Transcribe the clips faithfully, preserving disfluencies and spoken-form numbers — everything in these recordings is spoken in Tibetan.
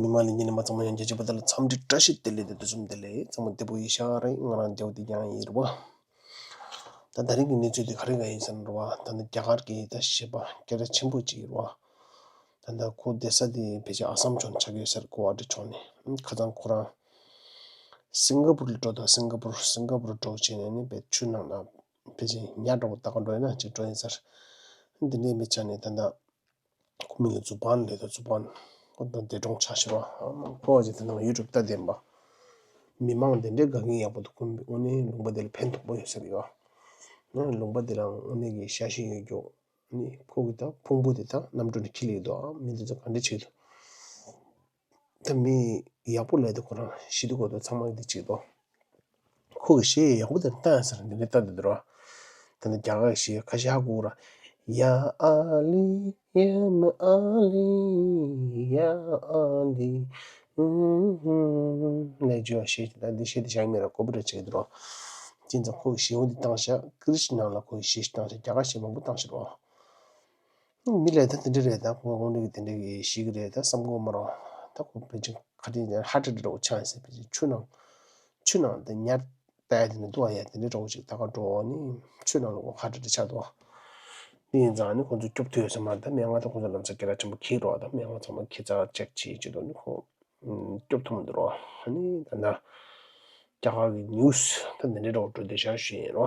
མི་མང་ལ་ཉན་མཁན་ཚང་མ་ཡང་རྒྱལ་གཅེས་པ་དག་ལ་འཚམས་འདྲི་བཀྲ་ཤིས་བདེ་ལེགས་དང་དུས་གསུམ་བདེ་ལེགས། ཚང་མ་བདེ་པོ་ཡིན་ཤག་རེད། ང་རང་བདེ་པོ་དེ་ཀྱང་ཡིན་རེད་བ། ད་ད་རིང་གི་གནས་ཚུལ་དེ་ག་རེ་ག་ཡིན་ཟེར་ན་རེད་བ། ད་ནི་རྒྱ་གར་གྱི་ད་གཞས་པ་སྐད་གྲགས་ཆེན་པོ་ཅིག་ཡིན་རེད་བ། ད་ལྟ་ཁོ་བསྡད་ས་དེ་ཕལ་ཆེར་ཨ་སམ་ཕྱོགས་ནས་ཆགས་ཀྱི་ཡོད་ས་རེད། གོ་ཝ་འདྲ་ཕྱོགས་ནས། ཁ་སང་ཁོ་རང་སིང་ག་པུར་ལ་འགྲོ་དང་། སིང་ག་པུར་སིང་ག་པུར་འགྲོ་བྱས་ནས་ནི་བའི་ཆུ་ནང་ལ་ཕལ་ཆེར་ཉ་འདྲ་བོ་ལྟ་ག་འགྲོ་ཡིན་ན་ཅིག་འགྲོ་ཡིན་ས་རེད། འདི་འདྲའི་མི་ཆགས་ནས་ད་ལྟ། ཁོ་མིང་ལ་ཛུ་བཱན་ལབ་དང་། ཛུ་བཱན། ཁོ་ད་འདས་གྲོངས་ཆགས་ཤག་ར། ཁོ་བ་ཅིག་དེ་ནང་ཡུ་ཊུབ་ལྟ་བསྡད་པ། མི་མང་དེ་འདྲའི་དགའ་མཁན་ཡག་པོ་འདུག་ཁོ་དངོས་གནས་ལུང་པ་དེ་ལ་ཕན་ཐོགས་པོ་ཡོད་ས་རེད་ཡ། ལུང་པ་དེ་ལ་དངོས་གནས་ཀྱི་ཤ་ཞེན་ཡོད་རྒྱུ། ནི་ཁོ་གི་ད་ཕུང་པོ་དེ་ད་གནམ་གྲུ་ནས་འཁྱེར་སླེབས་འདུག་མི་དེ་ཚོ་ག་འདྲ་བྱེད་འདུག་ད་མི་ཡག་པོ་ལབ་དེ་ཁོ་རང་ཤི་དུས་གོ་དོ་ཚང་མ་འདི་གཅིག་དོ། ཁོ་གི་གཞས་ཡག་པོ་དེ་བཏང་ཟེར་འདི་འདྲ་བཏང་འདུག་ར། ད་ནི་རྒྱ་གར་གཞས་ཁ་ཤས་ཧ་གོ་ར། ཡ་ཨ་ལི། ཡ་མ་ཨ་ལི། ཡ་ཨ་ལི། ཨུ་ཧུ། ལས་བརྗོད་གཞས་ད་འདི་གཞས་འདི་བཞག་མེད་ར། ཀོ་པི་རའེ་ཊི་བྱེད་འདུག་ར། དེ་ཙང་ཁོ་གི་གཞས་འོ་འདི་བཏང་ཤག་ཀི་རིས་ནང་ལ་ཁོ་གི་གཞས་ཤིག་བཏང་ཤག་རྒྱ་གར་གཞས་མང་པོ་བཏང་ཤག་ར། མི་ལ་ད་དེ་འདྲ་རེད། ད་ཁོ་དངོས་གནས་ཀྱི་དེ་འདྲ་གི་ཤེས་ཀྱི་རེད། ད་བསམ་དགོས་མ་རེད། ད་ཁོ་ཕལ་ཆེར་ག་དེ་ཧ་ཊི་ཊེག་འདྲ་བོ་ཆགས་ཡིན་ཟེར། ཕལ་ཆེར་ཆུ་ནང་ཆུ་ནང་དེ་ཉར་བཏང་ཡ་དེ་ནི་འདུག་ཨ་ཡ། དེ་འདྲ་འདྲ་བོ་ཞིག་ད་ག་འགྲོ་བ་ནི་ཆུ་ནང་ལ་ཁོ་ཧ་ཊི་ཊེག་ཆགས་འདུག་ཨ། དེ་ཡིན་ཙང་ནི་ཁོ་ཚོ་སྐྱོབ་ཐུབ་ཡོད་ས་མ་རེད། ད་སྨན་ཁང་ད་ཁོ་ཚོ་ལམ་སང་སྐད་གྲགས་ཆེན་པོ་འཁེལ་འགྲོ་བ། ད་སྨན་ཁང་ཚང་མ་ཁེ་ཚ་ཅེག་བྱེད་བྱེད་དུ་ནི་ཁོ་སྐྱོབ་ཐུབ་མི་འདུག་རོ། ཨ་ནི་ད་ལྟ་རྒྱ་གར་གྱི་ནིའུ་སི་ད་འདི་འདྲ་འདྲ་བོ་འགྲོ་བསྡད་ཤག་ཞུ་ཡིན་རོ།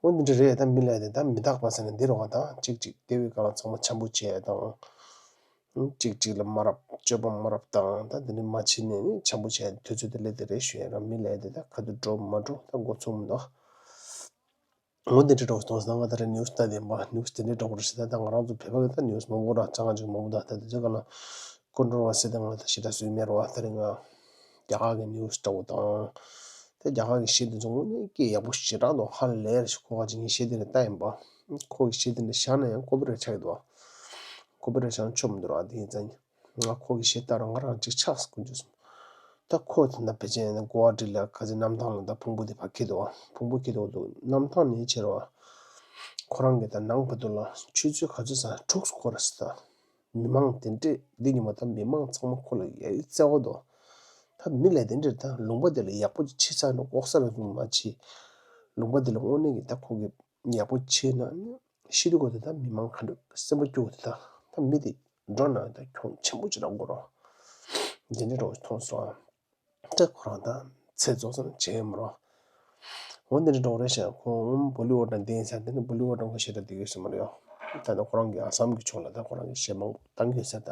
འོ་འདི་འདྲ་རེད། ད་མི་ལ་དེ་ད་མི་རྟག་པ་ཟེར་ན་འདི་རེད་བ། ད་གཅིག་གཅིག་བདེ་བའི་སྒང་ལ་ཚང་མ་འཆམ་པོ་བྱས་དང་། གཅིག་གཅིག་ལ་མ་རབས་སྤྱོད་པ་མ་རབས་དང་། ད་འདི་འདྲ་མ་བྱས་ནས་ནི་འཆམ་པོ་བྱས་དུས་ཚོད་དེ་སླེབས་དེ་རེད་ཞུ་ཡ་ར། མི་ལ་དེ་ད་ག་དུས་འགྲོ་མ་འགྲོ་ད་མགོ་ཚོམ་འདུག་འོ་འདི་འདྲ་འདྲ་བོ་མཐོང་སོང་། ང་ད་རེས་ནིའུ་སི་ལྟ་བསྡད་པ། ནིའུ་སི་དེ་འདྲ་འདྲ་བོ་རེད་ཟེར། ད་ང་རང་ཚོ་བོད་པ་གི་ད་ནིའུ་སི་མང་པོ་ར་ཅང་ཅིག་མང་པོ་འདུག་ད་དེ་ཚོའི་སྒང་ལ་ཀོན་ཀྲོ་ཝར་སི་ད་ང་ད་ཞེ་དྲག་བཟོས་མེད་ར་བ། ད་རེས་ང་རྒྱ་གར་གི་ནིའུ་སི་འདྲ་བོ་དང་། ད་རྒྱ་གར་གི་གཞས་དེ་ཚོ་དངོས་གནས་སྐད་ཡག་པོ་ཞེ་དྲག་འདུག་ཧ་ལས་རེད་ཞེས། ཁོ་ག་ཅིག་ངས་གཞས་དེ་རེད་ལྟ་ཡིན་པ། ཁོ་གི་གཞས་དེ་འདྲ་བཞག་ན་ཡང་ཀོ་པི་རའེ་ཊི་ཆགས་ཀྱི་འདུག་ཀོ་པི་རའེ་ཊི་ཆགས་ན་ཆོ་མི་འདུག་ར། དེ་ཡིན་ཙང་ང་ཁོ་གི་གཞས་ལྟར་ང་རང་ཅིག་ཆགས་སོང་། ཀུན་སྤྱོད་སོང་། ད་ཁོ་དེ་འདྲ་ཕལ་ཆེར་ནི་གོ་བ་འདྲི་ལ་ག་ཚོད་གནམ་ཐང་ལ་ད་ཕུང་པོ་དེ་ཕར་འཁྱེར་འདུག་ཕུང་པོ་འཁྱེར་འདུག་འདུག་གནམ་ཐང་ནས་ཕྱིར་བ། ཁོ་རང་གི་ད་ནང་བར་དུ་ལ་ཆུ་ཚོད་ག་ཚོད་ཙམ་འཁྲུགས་སོང་ཁོ་ར་ཟེར། ད་མི་མང་དེ་འདྲས་འདི་ཉིན་མ་ད་མི་མང་ཚང་མ་ཁོ་ལ་ཡ་ཡི་བརྩེ་བ་འདུག་ད་མི་ལ་དེ་འདྲས་ད་ལུང་པ་དེ་ལ་ཡག་པོ་ཅིག་ཕྱི་ཚར་ནས་ལྐོག་ཟ་ར་ཟུང་མ་བྱེད། ལུང་པ་དེ་ལ་དངོས་གནས་ཀྱི་ད་ཁོ་གི་ཡག་པོ་བྱས་ན་ནི་ཤི་དུས་གོ་དེ་ད་མི་མང་ག་འདྲ་སེམས་པ་སྐྱོ་གི་ད། ད་མི་དེ་འགྲོ་ན་ད་གྱོང་ཆེན་པོ་ཅིག་རག་དགོས་རོ། འདི་འདྲ་རོ་མཐོང་སོང་། ད་ཁོ་རང་ད་ཚེ་རྫོགས་སོང་བྱས་མ་རོ། འོ་འདི་འདྲ་རོ་རེད་ཤག་ཁོ་འོ་བོ་ལི་ཝུཌ་ན་འདི་ཡིན་ས། འདི་ནི་བོ་ལི་ཝུཌ་ན་ཁོ་ཞེ་དྲག་འདི་ཡོད་ས་མ་རེད་ཡོ། ད་ད་ཁོ་རང་གི་ཨ་སམ་གི་ཕྱོགས་ལ་ད་ཁོ་རང་གི་གཞས་མང་པོ་བཏང་གི་ཡོད་ས། ད་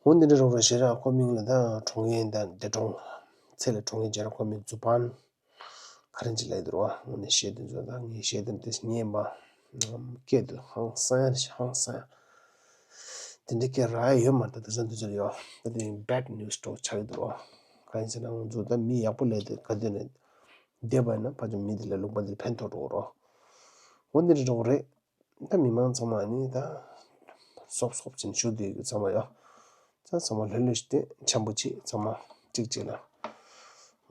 འོ་འདི་འདྲ་རོ་རེད་ཤག་ཁོ་མིང་ལ་ད་གྲོངས་ཡས་ད་འདས་གྲོངས་ཚེ་ལས་གྲོངས་ཡས་བྱས་ར། ཁོ་མིང་ཛུ་བཱན། ག་རེ་ཅིག་ལབ་འདུག་ར། དངོས་གནས་གཞས་དེ་ཚོ་ད་ངས་གཞས་དེ་འདྲ་ཉན་པ། སྐད་དུ་ཧང་སང་ཡ་ཧང་སང་ཡ། དེ་འདྲ་སྐད་རག་ཡ་ཡོད་མ་རེད། ད་དེང་སང་དུས་ཚོད་ཡོད། ད་དེ་བེཌ་ནིའུ་སི་འདྲ་བོ་ཆགས་ཀྱི་འདུག་ར། གང་ཡིན་ཟེར་ན་ང་ཚོ་ད་མི་ཡག་པོ་ལས་དེ་ག་དུས་ནས་བསྡད་པ་ཡིན་ན་ཕལ་ཆེར་མི་དེ་ལ་ལུང་པ་འདིར་ཕན་ཐོགས་འགྲོ་གི་ར། འོ་འདི་འདྲ་འདྲ་བོ་རེད། ད་མི་མང་ཚང་མ་ནི་ད་སོབ་སོབ་ཅིག་བཞུགས་བསྡད་ཡོད་ཚང་མ་ཡོད། ད་ཚང་མ་ལྷོད་ལྷོད་བྱས་ཏེ་འཆམ་པོ་བྱེད། ཚང་མ་གཅིག་གཅིག་ལ།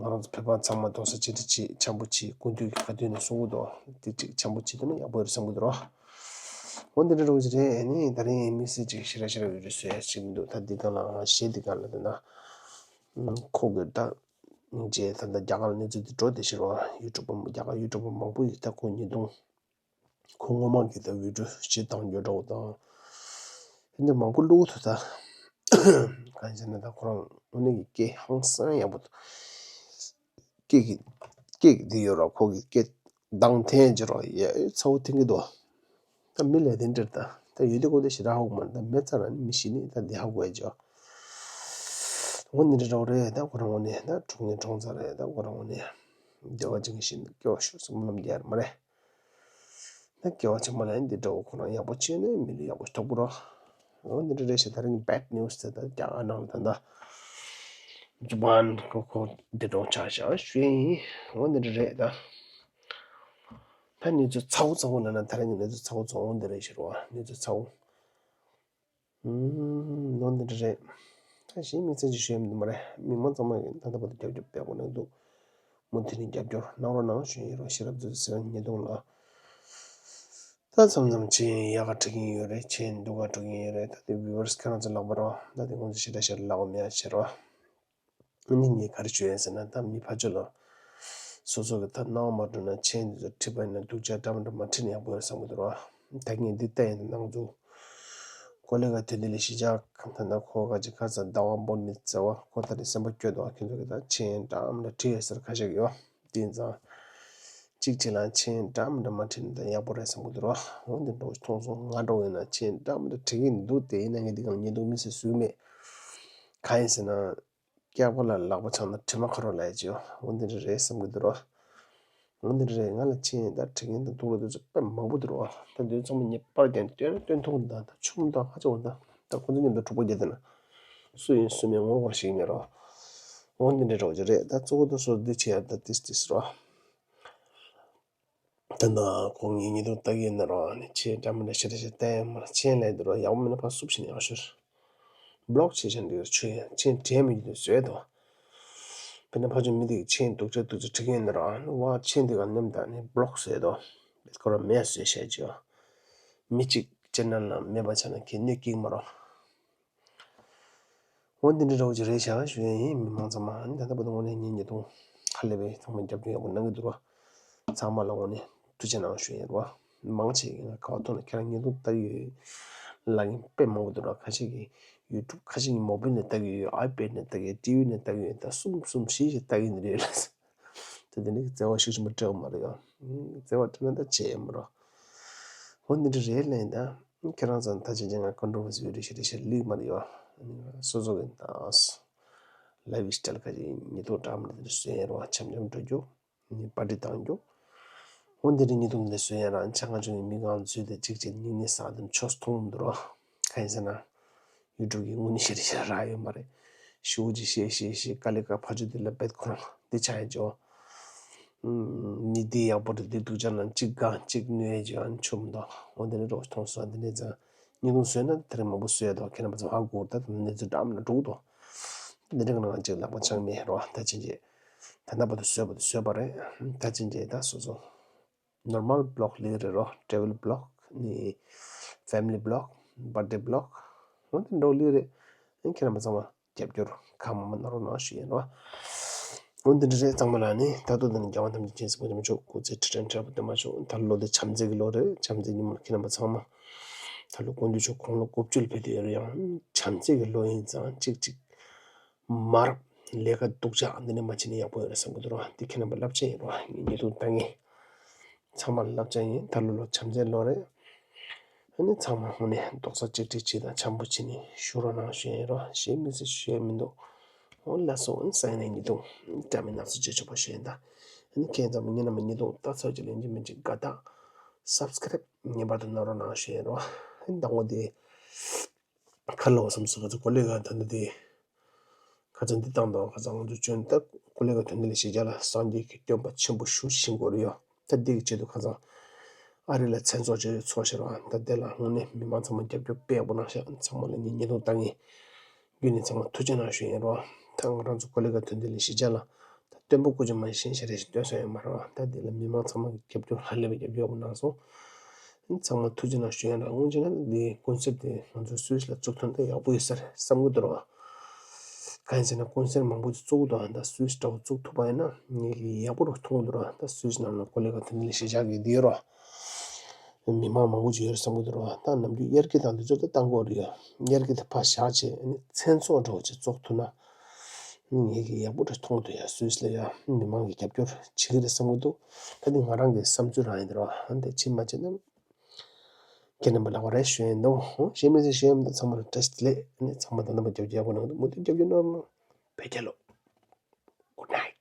ང་རང་ཚོ་བོད་པ་ཚང་མ་རྡོག་རྩ་གཅིག་སྒྲིལ་བྱེད། འཆམ་པོ་བྱེད། སྐུ་མདུན་གྱིས་ག་དུས་ནས་གསུང་གི་འདུག་དེ་གཅིག་འཆམ་པོ་བྱེད་ཐུབ་ན་ཡག་པོ་ཡོད་རེད་བསམ་གྱི་འདུག་རོ། འོ་འདི་འདྲ་འདྲ་བོ་ཅིག་རེད། ཨ་ནི་ད་རིང་དམིགས་བསལ་ཅིག་ཞེ་དྲག་ཞེ་དྲག་བི་ཌིའོ་བཟོ་ཡ་ཅིག་མི་འདུག་ད་འདི་སྒང་ལ་གཞས་འདི་སྒང་ལ་ད་ན་ཁོ་གི་ད་རྗེས་ད་ལྟ་རྒྱ་གར་ལ་གནས་ཚུལ་འདི་འགྲོ་བསྡད་ཤག་རོ། ཡུ་ཊུབ་པ་རྒྱ་གར་ཡུ་ཊུབ་པ་མང་པོ་ཡོད། ད་ཁོ་ཉིས་སྟོང་ཁོ་སྔོན་མ་གི་ད་བི་ཌིའོ་ཞིག་བཏང་རྒྱུ་འདྲ་བོ་དང་། དེ་འདྲ་མང་པོ་བླུགས་ཐུབ་ད། གང་ཡིན་ཟེར་ན་ད་ཁོ་རང་དངོས་གནས་ཀྱི་སྐད་ཧང་སང་ཡག་པོ་འདུག་སྐད་ཀྱི་སྐད་ཀྱི་འདི་ཡོད་ར། ཁོ་གི་སྐད་གདངས་འཐེན་བྱེད་རོགས་ཡ་ཚ་བོ་འཐེན་གྱི་འདུག་ད་མི་ལ་དེ་འདྲ་ད་ད་ཡོད་དེ་ཁོ་དེ་ཞེ་དྲག་ཧ་གོ་མ་རེད། ད་མེད་ཙང་ར་ནི་མི་ཤི་ནི་ད་འདི་ཧ་གོ་ཡ་ཅོ། འོ་འདི་འདྲ་འདྲ་བོ་རེད། ད་ཁོ་རང་དངོས་གནས་ད་གྲོངས་ངན་གྲོངས་ཚར་རེད། ད་ཁོ་རང་དངོས་གནས་བདེ་བ་ཅན་གྱི་ཞིག་སྐྱོ་ཤོག་བསམ་བློ་བསྡད་ཡ་རེད་མ་རེད། ད་སྐྱེ་བ་ཕྱི་མ་ལ་ཡང་འདི་འདྲ་བོ་ཁོ་རང་ཡག་པོ་བྱས་ནས་མི་ལ་ཡག་པོ་ཐོབ་པོ་རོ། འོ་འདི་འདྲ་རེད་ཤག་ད་རིང་བེཌ་ནིའུ་སི་དེ་ད་རྒྱ་གར་ནང་ལ་ད་ད་ཛུ་བཱན་ཁོ་ཁོ་འདི་འདྲ་བོ་ཆགས་ཤག་ཞུ་ཡ་ཡིན། འོ་འདི་འདྲ་རེད་ད། ད་གནས་ཚུལ་ཚ་བོ་ཚ་བོ་ལབ་ན་ད་རིང་གི་གནས་ཚུལ་ཚ་བོ་ཚ་བོ་འོ་འདི་རེད་ཤག་རོ། གནས་ཚུལ་ཚ་བོ། ཨུམ། ནོར་འདི་འདྲ་རེད། ད་གཞན་མི་ཚེ་ཅིག་ཤོད་མི་འདུག་མ་རེད། མི་མང་ཚང་མ་གིས་ད་ལྟ་བར་དུ་རྒྱབ་སྐྱོར་སྤེལ་དགོས་གནང་འདུག་མུ་མཐུད་ནས་རྒྱབ་སྐྱོར་གནང་རོགས་གནང་ཞུ་ཡིན་རོགས། ཤེས་རབ་མཛོད་ཟེར་ཉེ་དུང་ལ། ད་མཚམས་མཚམས་མཆན་ཡག་ག་འབྲི་གིན་ཡོད་རེད། མཆན་སྡུག་ག་འབྲི་གིན་ཡོད་རེད། ད་དེ་བིའུ་ཝར་སི་ཁྱེད་རང་ཚོ་ལག་པ་རོ། ད་དེ་ཁོང་ཚོ་ཞེ་དྲག་ཞེ་དྲག་ལབ་དགོས་མེད་ཡ་བྱེད་རོ། ཨ་ནི་ངས་ག་རེ་བརྗོད་ཡིན་ཟེར་ན། ད་མི་ཕར་ཕྱོགས་ལ་སོ་སོ་གི་ད་སྣང་བ་མ་འགྲོ་ན་མཆན་དེ་ཚོ་བྲིས་པ་ཡིན་ན་སྡུག་ཅག་འདྲ་མི་འདྲ་མ་བྲིས་ན་ཡག་པོ་ཡོད་བསམ་གི་འདུག་རོ། ད་ངས་འདི་ལྟ་ཡིན་ན་ནང་དུ་ཀོ་ལི་ག་དོན་དེ་ལས་གཞིས་ཆགས་ད་ལྟ་ཁོ་ག་ཅིག་ཁ་ས་ཟླ་བ་འབོར་མི་བརྩེ་བ་ཁོ་ད་རེས་སེམས་པ་སྐྱོ་འདུག་ཁྱེད་ཚོ་གི་ད་མཆན་འདྲ་མི་འདྲ་བྲིས་ཡོད་ཟེར་ཁ་ཤས་ཀྱི་ཡོད། དེ་ཡིན་ཙང་། གཅིག་གཅིག་ལ་མཆན་འདྲ་མི་འདྲ་མ་བྲིས་ན་ད་ཡག་པོ་རེད་བསམ་གི་འདུག་རོ། འོ་འདི་འདྲ་བོ་མཐོང་སོང་། ང་འདྲ་བོ་ཡིན་ན་མཆན་འདྲ་མི་འདྲ་བྲིས་ཀྱི་འདུག་དེ་ཡིན་ན་ངས་འདི་གང་ཉེས་རྡུང་མི་སེ་སུས་མེད། གང་ཡིན་ཟེར་ན། སྐྱག་པ་ལ་ལག་པ་འཆང་ན་དྲི་མ་ཁ་རོག་ལབ་ཡ་ཅིག་ཡོད། འོ་འདི་འདྲ་རེད་བསམ་གི་འདུག་རོ། འོ་འདི་འདྲ་རེད། ང་ལ་མཆན་ད་བྲིས་མཁན་དང་འདུག་རོ་འདུག་ཚོ་དཔེ་མང་པོ་འདུག་རོ། ད་འདི་ཚང་མ་ངས་པར་རྒྱག་ནས་སྟོན་སྟོན་ཐུབ་ཀྱི་འདུག་ད་ཆུང་དང་ཧ་ཅང་འོ་ད་ད་ཁོ་ཚོ་མཉམ་དུ་གྲོགས་པོ་བརྒྱབ་བསྡད་ན་སུ་ཡིན་སུ་མིན་ངོ་ཤེས་ཀྱི་མེད་རོ། འོ་འདི་འདྲ་རོ་ཅིག་རེད། ད་གཙོ་བོ་ད་སོ་འདི་བྱེད་ཡ་ད་ཏིས་ཏིས་རོ། ད་ནང་ཁོང་ངའི་ཉེས་རྡུང་ལྟ་གི་ཡིན་ན་རོ། ཨ་ནི་མཆན་འདྲ་མི་འདྲ་ཞེ་དྲག་ཞིག་བལྟས་ཡོད་མ་རེད། མཆན་ལབ་འདི་རོ་ཡག་པོ་མིན་ན་ཕར་བསུབ་བྱས་ནས་ཡག་ཤོས། བློག་བྱས་བྱས་འདི་ཆོས་ཡིན། མཆན་དྲན་མི་འདུག་བཟོས་དོ། དཔེར་ན་ཕར་ཕྱོགས་མི་དེ་གི་མཆན་སྡུག་ཅག་སྡུག་ཅག་བྲིས་ཀྱི་ཡིན་ན་རོ། ཨ་ནི་བ་མཆན་འདི་ག་ནེམ་ད་ནི་བློག་བཟོས་དོ། ཁོ་རང་མེད་བཟོས་བྱས་ཅིག་ཡོད། མི་གཅིག་ཅེ་ནལ་ནང་མེད་པ་བྱས་ན་ཁྱེད་གནོད་སྐྱེལ་གི་མ་རོ། འོ་འདི་འདྲ་འདྲ་བོ་ཅིག་རེད་ཤག་ཞུ་ཡ་ཡིན། མི་མང་ཚང་མ་ཨ་ནི་ད་ལྟ་བར་དུ་དངོས་གནས་ངའི་ཉེས་རྡུང་ཧ་ལས་པའི་ཚང་མ་རྒྱབ་སྐྱོར་ཡག་པོ་གནང་གི་འདུག་རོ། ཚང་མ་ལ་དངོས་གནས་ཐུགས་རྗེ་གནང་ཞུ་ཡ་ཡིན་རོ། མང་ཆེ་གིས་ང་ག་བ་ཐོག་ནས་ཁྱེད་རང་ཉེས་རྡུང་ལྟ་གི་ཡོད་ལབ་མཁན་དཔེ་མང་པོ་འདུག་རོ། ཁ་ཤས་ཀྱིས་ཡུ་ཊུབ། ཁ་ཤས་ཀྱིས་མོ་བེལ་ནས་ལྟ་གི་ཡོད། ཨའི་པེཌ་ནས་ལྟ་གི་ཡོད། ཊི་ཝི་ནས་ལྟ་གི་ཡོད། ད་གསུམ་གསུམ་བཞི་བཞི་ལྟ་གི་ཡིན་རེད་ལ། ད་དེ་འདྲའི་བརྩེ་བ་ཤུགས་ཆེན་པོ་སྤྲད་ཡོད་མ་རེད་ཡ། བརྩེ་བ་སྤྲད་ན་ད་བྱས་ཡོད་མ་རེད། འོ་འདི་འདྲ་རེད་ལན་ད། ཁྱེད་རང་ཚོ་ད་ཅི་ཅི་ང་ཀོན་ཊོ་བར་སི་ཝི་ཌི་ཡོ་ཞེ་དྲག་ཞིག་ལིག་མ་རེད་ཡ། སོ་སོ་གི་ད་ལའིབ་སི་ཊལ་ཁ་ཅིག་ཉེས་རྡུང་འདྲ་མི་འདྲ་འདི་འདྲ་བཟོས་ཡ་རེད་བ། འཆམ་འཆམ་འགྲོ་རྒྱུ། པར་ཊི་བཏང་རྒྱུ། འོ་འདི་འདྲ་ཉེས་རྡུང་འདི་བཟོས་ཡ་རང་ཆ་ང་ཚོ་ཡི་མི་གང་འཛུལ་ཏེ་གཅིག་གཅིག་སྙིང་ནད་ཟ་དུས་ཆོས་མཐོང་འདུག་རོ། གང་ཡིན་ཟེར་ན། ཡུ་ཊུབ་ཀྱི་དངུལ་ནི་ཞེ་དྲག་ཞིག་རག་ཡོད་མ་རེད། ཞུ་ཅིག་བཤད་བཤད་བཤད་དཀའ་ལས་ཁག་ཕར་ཕྱོགས་འདི་ལ་བེད་ཁོ་རང་འདི་ཆ་ཡ་ཅོ། ཨུམ། ནི་འདི་ཡག་པོ་རེད། འདི་སྡུག་ཅག་ན་གཅིག་གང་གཅིག་གནོད་ཅིག་ཨ་ནི་ཆོམ་དང་འོ་འདི་ནི་རོགས་མཐོང་སོང་། འདི་ནས་ཙང་ཉིན་གུང་བཟོས་ན་དེ་རིང་མང་པོ་བཟོས་དང་ཁྱེད་རྣམ་པ་ཚོ་ཧ་གོ་ད་གནས་ཚུལ་འདྲ་མི་འདྲ་འགྲོ་གི་འདུག་འདི་འདྲ་གི་ནང་གཅིག་ལག་པ་འཆང་མེད་རོ། ད་ཅི་འདྲ་ད་ལྟ་བར་དུ་བཟོས་པ་དེ་བཟོས་པ་རེད། ད་ཅི་འདྲ་ད་སོ་སོ་ནོར་མལ་བི་ལོག་ལིག་རེད་རོ། ཊྲེ་ཝལ་བི་ལོག་ནི་ཕེ་མི་ལི་བི་ལོག་བར་ཐ་ཌེ་བི་ལོག་འོ་འདི་འདྲ་ལིག་རེད། ཁྱེད་རྣམ་པ་ཚང་མ་རྒྱབ་སྐྱོར་གང་མང་མང་གནང་རོགས་གནང་ཞུ་ཡིན་རོ། འོ་འདི་འདྲ་རེད། ཚང་མ་ལ་ནི་ད་དུང་འདི་ནི་རྒྱལ་བ་ཐམས་ཅད་མཁྱེན་གཟིགས་པ་ཉམས་ཆོག་སྐུ་ཚེ་ཁྲི་ཕྲན་བཀྲ་བ་བདེ་མ་བྱུང་། ད་ལོ་འདི་བྱམས་བརྩེ་གི་ལོ་རེད། བྱམས་བརྩེ་ཉིན་མོར་ཁྱེད་རྣམ་པ་ཚང་མ་ད་ལོ་དགུང་དུས་ཆུ་དགུང་ལོ་དགུ་བཅུ་ལ་ཕེབས་དུས་ཡོད་རེད། ཡང་བྱམས་བརྩེ་གི་ལོ་ཡིན་ཙང་གཅིག་གཅིག་མ་རབས་ལས་ཀ་སྡུག་ཅག་འདི་ནས་མ་བྱེད་ན་ཡག་པོ་ཡོད་རེད་བསམ་གི་འདུག་རོ། འདི་ཁྱེད་རྣམ་པ་བསླབ་བྱ་ཡིན་རོ། ངས་ཉེས་རྡུང་ལྟ་ངེས། ཚང་མར་བསླབ་བྱ་ཡིན། ད་ལོ་ལོ་བྱམས་བརྩེའི་ལོ་རེད། ཨ་ནི་ཚང་མ་དངོས་གནས་རྡོག་རྩ་གཅིག་སྒྲིལ་བྱེད་དང་འཆམ་པོ་བྱེད་ནས་བཞུགས་རོགས་གནང་ཞུ་ཡིན་རོ། གཞན་མི་སྲིད་ཞུ་ཡ་མི་འདུག་འོ་ལགས་སོ། ཨ་ནི་སང་ཉིན་ཉིན་ཐུང་འདྲ་མིན་སྣ་ཚོགས་བྱེད་ཆོག་པ་ཞུ་ཡིན་ད། ཨ་ནི་ཁྱེད་ཚང་མ་ངེད་རྣམ་པའི་ཉིན་ཐུང་ལྟ་ཚར་རྗེས་ལན་གཅིག་མིན་གཅིག་དགའ་རྟགས་སབ་སི་ཀ་རེབ་ངེས་པར་དུ་གནང་རོགས་གནང་ཞུ་ཡིན་རོ། ཨ་ནི་ཟླ་ངོ་དེ། ཁ་ལོ་བསམ་སོ་ག་ཚོད་ཀོ་ལེ་ག་ད་འདི་དེ། ཁ་སང་འདི་བཏང་དང་ཁ་སང་ང་ཚོ་བྱོན་ད་ཀོ་ལེ་ག་དོན་དེ་ལས་གཞིས་ཆགས་ལ་སངས་རྒྱས་ཀྱི་སྟོན་པ་ཆེན་པོ་ཞུ་བཞིན་གོ་རེ་ཡོད། ད་འདི་གི་ཆེད་དུ་ཁ་སང་ཨ་རི་ལ་མཚན་ཚོགས་བྱས་ཚོགས་བཞག་རོགས། ད་དེ་ལ་དངོས་གནས་མི་མང་ཚང་མ་རྒྱབ་སྐྱོར་དཔེ་ཡག་པོ་གནང་ཤག་ཚང་མ་ལ་ངས་ཉེས་རྡུང་ལྟ་ངེས་བརྒྱུད་ནས་ཚང་མ་ཐུགས་རྗེ་གནང་ཞུ་ཡིན་རོགས། ད་ང་རང་ཚོ་ཀོ་ལེ་ག་དོན་དེ་ལས་གཞིས་ཆགས་ལ་ད་སྟོན་པ་སྐུ་ཕྱྭ་མ་གཞན་ཞིག་རེ་ཞིག་སྟོན་སོང་ཡོད་མ་རེད། ད་འདི་ལ་མི་མང་ཚང་མ་གི་རྒྱབ་སྐྱོར་ཧ་ལས་པའི་རྒྱབ་སྐྱོར་ཡག་པོ་གནང་སོང་། ཚང་མ་ཐུགས་རྗེ་གནང་ཞུ་ཡ་ན། དངོས་གཞི་ན་འདི་ཀོན་སེབ་དེ་ང་ཚོ་སུད་སི་ལ་བཙུགས་ཐུབ་ན་ཡག་པོ་ཡོད་ས་རེད་བསམ་གི་འདུག་ར། གང་ཡིན་ཟེར་ན་ཀོན་སེབ་མང་པོ་ཅིག་བཙུགས་འདུག་ད་སུད་སི་འདྲ་བོ་བཙུགས་ཐུབ་པ་ཡིན་ན་ངས་ཀྱི་ཡག་པོ་རུ་མཐོང་གི་འདུག་ར། ད་སུད་སི་ནང་ལ་ཀོ་ལེ་ག་དེ་འདྲ་ལས་གཞིས་ཆགས་ཀྱི་འདི་ཡོད་ར། མི་མང་མང་པོ་ཅིག་ཡོད་རེད་བསམ་གི་འདུག་ར། ད་ནམ་རྒྱུན་དབྱར་སྐྱིད་དང་འདི་ཚོ་ད་བཏང་དགོས་རེད་ཡ། དབྱར་སྐྱིད་དེ་ཕར་བཞག་བྱས་ཨ་ནི་མཚན་ཚོགས་འདྲ་བོ་ཅིག་བཙུགས་ཐུབ་ན། ངས་ཀྱི་ཡག་པོ་རེ་མཐོང་འདུག་ཡ། སུད་སི་ལ་ཡ་མི་མང་གི་རྒྱབ་སྐྱོར་བྱེད་ཀྱི་རེད་བསམ་གི་འདུག་ད་འདི་ང་རང་གི་བསམ་ཚུལ་རང་ཡིན་འདུག་ར། འདི་བྱེད་མ་བྱེད་ན་ཁྱེད་རྣམ་པ་ལ་ག་རེ་ཞུ་ཡིན་འདུག་ཧོ། ཞེ་མི་ཚེ་ཞུ་ཡིན་འདུག་ཚང་མར་བཀྲ་ཤིས་བདེ་ལེགས། ཨ་ནི་ཚང་མ་ད་རྣམ་པ་རྒྱབ་སྐྱོར་ཡག་པོ་གནང་འདུག་མུ་མཐུད་རྒྱབ་སྐྱོར་གནང་རོགས། བོད་རྒྱལ་ལོ། Good night.